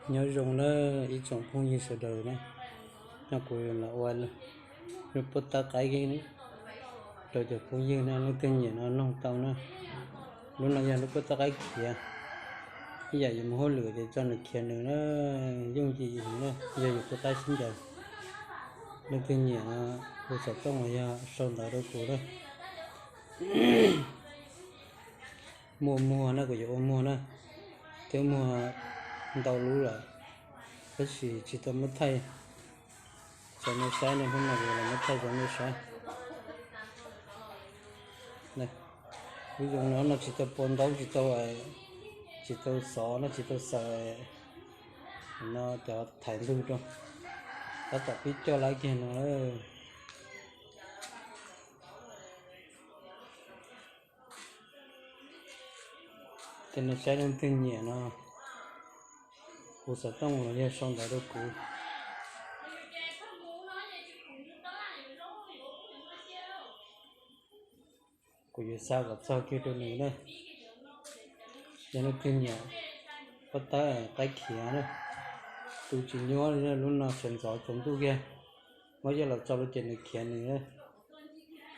Nyob zoo na ib tsoom phooj ywg sawv daws na, no kuv los ua lub pob tawb qaib rau cov phooj ywg na, leej twg nyiam no noog tau na. Lub no yog lub pob tawb qaib khiav, ib yam yus mus hauj lwm ces tso nws khiav nws na, yooj yim heev na, yog yus pob tawb sib ncaws. Leej twg nyiam no hu xov tooj los yog sau ntawv rau kuv na. Muaj muag na, kuv yuav ua muag na, twb muag ntau lub lawm, tab sis tsis tau muab thaij rau nej saib ne, hnub no kuv los muab thaij rau nej saib. Lub zoo no no tsis tau pua ntaub, tsis tau, tsis tau xov no, tsis tau xaws no cov thaiv ntug rau, tab tom pib coj lawm kiag no. Ces nej saib leej twg nyiam no hu xov tooj los yog sau ntawv rau kuv. Kuv yuav xa kom txog kiag rau nws na. Yog leej twg nyiam pob tawb qaib khiav na, tu tsis nyuaj li, lub no sawv ntxov tsaus ntuj kiag, muab coj los tso rau ces nws khiav nws na.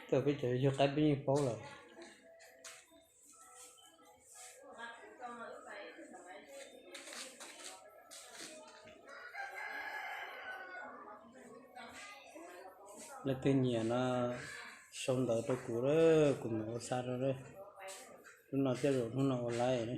Tej zaum peb cov yug qaib peb yeej paub lawm. Leej twg nyiam no sau ntawv rau kuv, kuv mam ua xa rau. Lub no tej zaum hnub no ua laib.